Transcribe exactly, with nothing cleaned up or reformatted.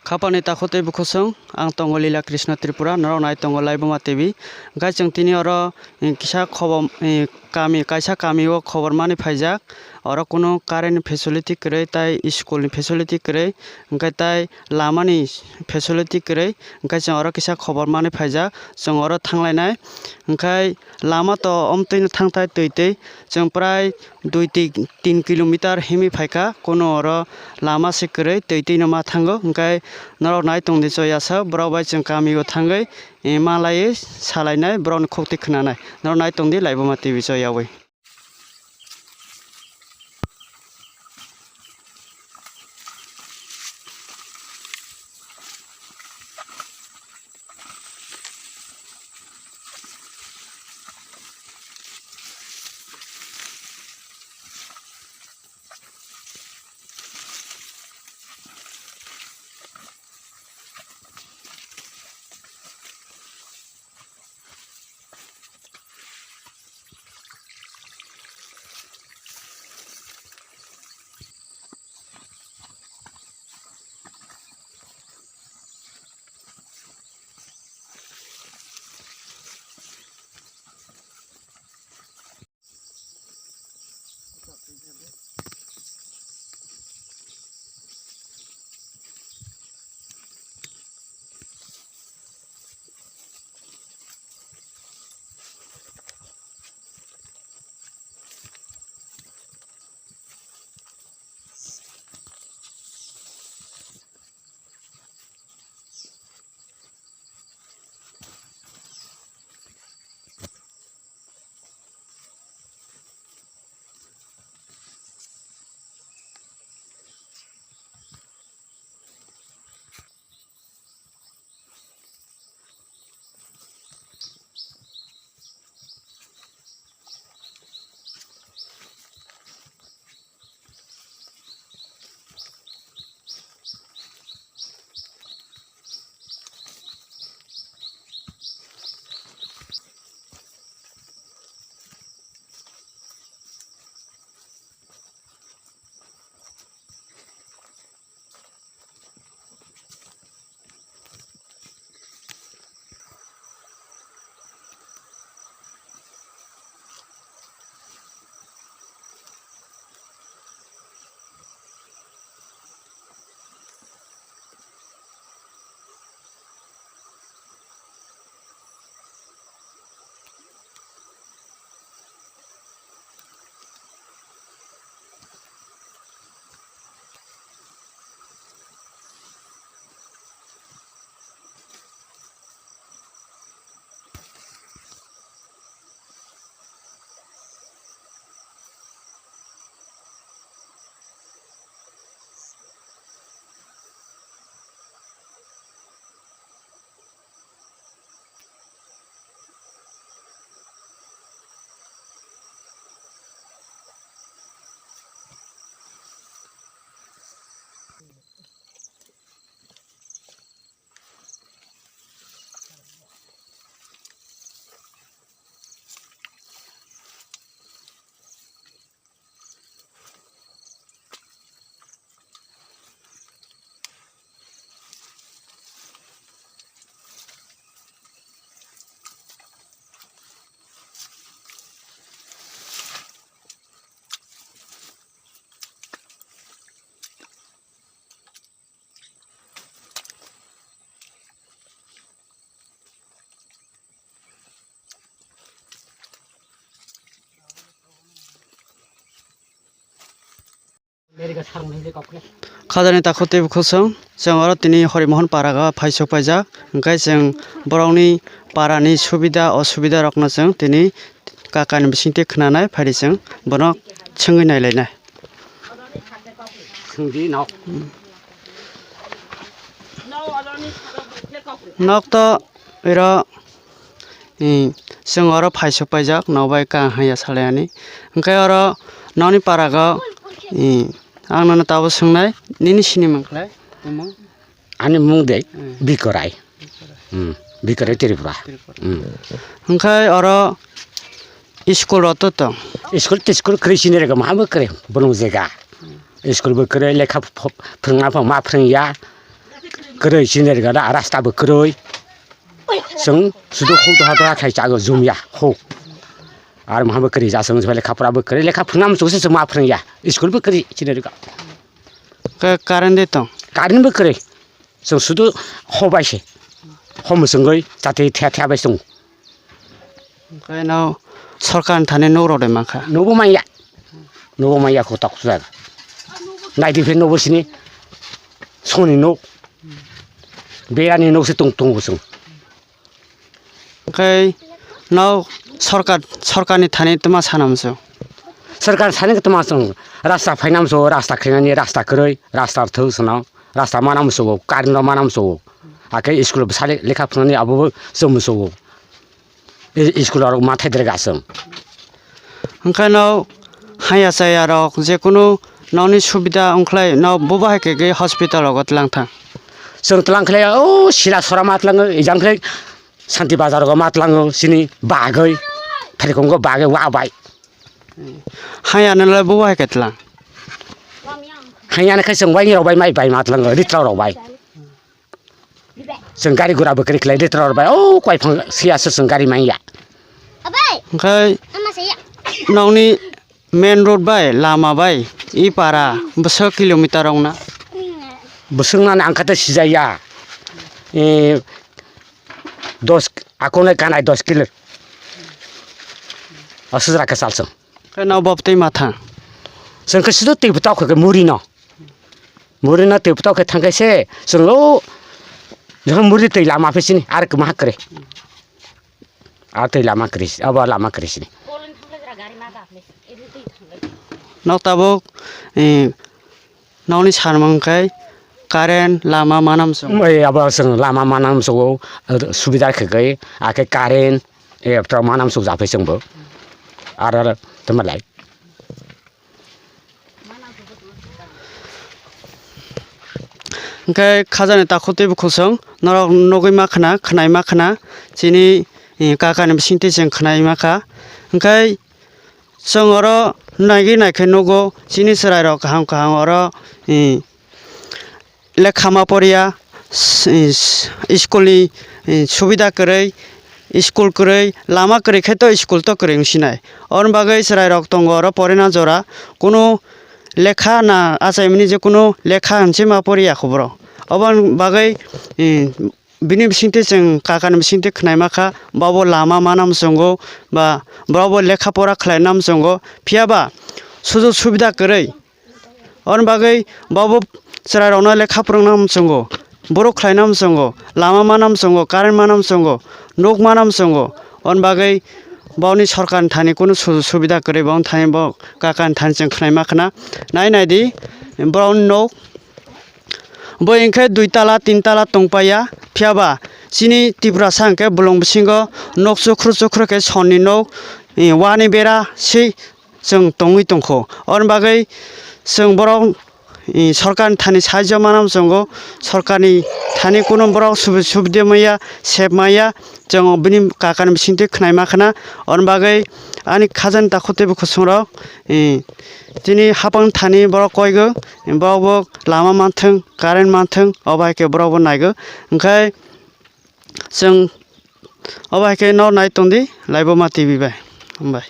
Khapani takhuk tei bukhusong, ang tongo Lila Krishna Tripura, norok nai tongo Laibuma T V. Hwnkhe chwng tini oro, eh, kisa khobor, eh, kami, kaisa kami o khobor mani phaijak. Oro kunu current ni facility kwrwi tei school ni facility kwrwi, hwnkhe tei lama ni facility kwrwi, hwnkhe chwng oro kisa khobor mani phaijak. Chwng oro thanglainai, hwnkhe lama to omtwino thangthai twi twi, chwng prai dui tin, tin kilometer himwi phaikha, kunu oro lama se kwrwi, twi twino ma thango, hwnkhe norok nai tongdi choyasa, borok bai chwng kamio thangwi, eh, malaiwi salainai, borokni khukti khwnanai. Norok nai tongdi Laibuma T V choyawi. Khajani takhuk tei bukhusong, chwng oro tini Horimohon para o phaisok paijak, hwnkhe chwng borokni para ni subida osubida rokno chwng tini kaka ni bisingtwi khwnanai, phaidi chwng bono swngwi nailainai. Swngdi nok. Nok to iro, eh, chwng oro phaisok paijak, nok bai kaham ya salai ani. Hwnkhe oro nokni para o, eh, ang nono tabuk swngnai, nini sinimung khlai? Ani mung de Hmm. Bikorai. Hmm. Bikorai Tripura. Hmm. Hwnkhe oro school rok to tong? School to school kwrwi sini rega maha bo kwrwi bono jaga. School bo kwrwi lekha ph-, ph-, phwrwngma pho ma phwrwngya. kwrwi, chini rwgada rasta bo kwrwi. Chwng sudu huk doha doha khai chago, jumya huk. Ar maha bo kwrwi ja, chwng lekha pora bo kwrwi, lekha phwrwngna muchungse chwng ma phwrwngya. School bo kwrwi chini rwga. Ka-, current de tong? Current bo kwrwi. Chwng sudu ho bai se. Ho muchungwi chati thya thya bai chwng. Hwnkhe no sorkar ni thani nok rok de mankha? Nobo manya. Nobo manya kho tok suda. Naidi phe nobo sini. Soni nok. Berani nok se tong tongo chwng. Hwnkhe no sorkar, sorkar ni thani tma sana muchung? Sorkar sani tma chwng? Rasta phaina muchung, rasta khainani, rasta kwrwi, rasta thwk swnam, rasta mana muchung, current rok mana muchung. Hakhe school bwsali lekha phunani abo bo chwng muchung. I-, school rok ma thai dere gasung. Hwnkhe no haya chaya rok je kunu nokni subida wngkhlai no bobo hai khe hospital rogo tlang thang. Chwng tlang khlai o sila sora ma tlango, ejang khlai Santi Bazar rogo ma tlango, sini bagwi, Pharikongo bagwi wa bai. Haya no lai bobo hai khe tlang. Haya no khai chwng bai rok bai mai bai ma tlango, ritra rok bai. Chwng gari gura bwkrwi khlai de tor bai, o koi phang siya se chwng gari manya. Hwnkhe nokni main road bai, lama bai, i para bwswk kilometer wngna? Bwswk nani ang kha tei sijaya. E, dos, akone kanai dos kilo. Aswk jora khe salsong. Khe no bob tei mathang? Chwng khe sudu twi bwtao khe muri no. Muri no twi bwtao khe thang khe se chwng o jehon muri twi lama phe sini ar kwmaha kwrwi. Ar twi lama kwrwi, abo lama kwrwi sini. Nok tabuk, eh, nokni sanmung khe current, lama manam chwng. Abo chwng lama manam chwng o, subida khe khe, akhe current, eh, to manam chwng japhe chwngbo. Ar, ar, tama lai. Hwnkhe khajani takhuk teibo khosong norok nugwi ma khna, khwnai ma khna, chini, eh, kakani bisingtwi chwng khwnai ma kha. Hwnkhe chwng oro naigwi naikhe nugo chini chwrairok kaham kaham oro, eh, lekha ma poriya, s-, s-, school ni, eh, subida kwrwi, school kwrwi, lama kwrwi khe to school to kwrwi wng sinai. Aboni bagwi chwrairok tongo oro porina jora, kunu lekha na achaimani je kunu lekha hinse ma poriya kho borok. Aboni bagwi, eh, bini bisingtwi chwng kakani bisingtwi khwnaima kha, bobo lama mana muchungo ba bobo lekha pora khlaina muchungo, phiya ba sujog subida kwrwi. Aboni bagwi bobo chwrairokno lekha phwrwngna muchungo, borok khlaina muchungo, lama mana muchungo, current mana muchungo, nok mana muchungo. Aboni bagwi boni sorkarni thani kunu sujog subida kwrwi, boni thani bo kakani thani chwng khwnaima khna. Nai nai di, borokni nok bo hinkhe dui tala, tin tala tongpaiya, phiya ba chini Tiprasa hinkhe bolong bisingo nok chukhru chukhru khe sonni nok, eh, wani bera se chwng tongwi tongkho. Aboni bagwi chwng borok, eh, sorkarni thani sahajyo mana muchungo, sorkarni thani kunu borok subi-, subida maya, sep maya, chwng bini kakani bisingtwi khwnaima khna. Aboni bagwi ani khajani takhuk teibo khosongrok, eh, chini hapang thani borok koigo, borok bo lama manthwng, current manthwng, obo hai khe borok bo naigo. Hwnkhe chwng obo hai khe no nai tongdi Laiboma T V bai. Hambai.